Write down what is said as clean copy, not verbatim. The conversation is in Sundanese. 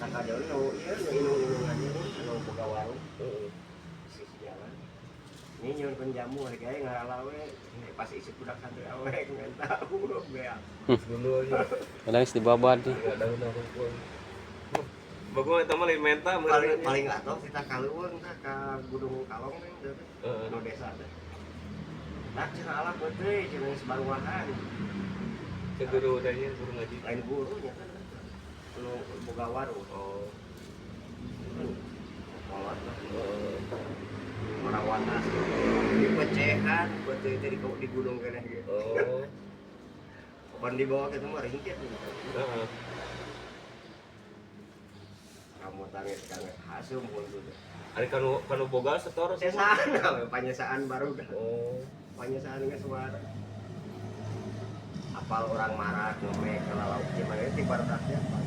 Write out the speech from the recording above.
Asa ka jauh nu ieu nu inung-inungan ieu anu boga warung sisi jalan. Ini nyuhunkeun jamu hari kayak ngarala we pas isi budak santri awe menta beak. Dulu aja. Kadang geus dibabad nih. Enggak daun rumpun. Bagus eta mah lain menta. Paling paling atau kita kaluhur tah ka Gunung Kalong nih teh. Nu desa teh. Nah, cenah ala peuteui cenah geus baruahan. Cek guru teh nya, guru ngaji. Lain gurunya kan. Nu boga warung. Oh. Kolot lah. Orang watas di pecehan peuteui teh di gunung keneh ge. Oh. Kapan dibawa ke mah ringkit gitu. Rambutan geus kan hasum pun tuh. Ari kanu kanu boga setor. Sesana we panyesaan baru dah. Oh. Panyesaan geus suara. Apal orang marak ngemek kalau lauk gimana ti baru apa.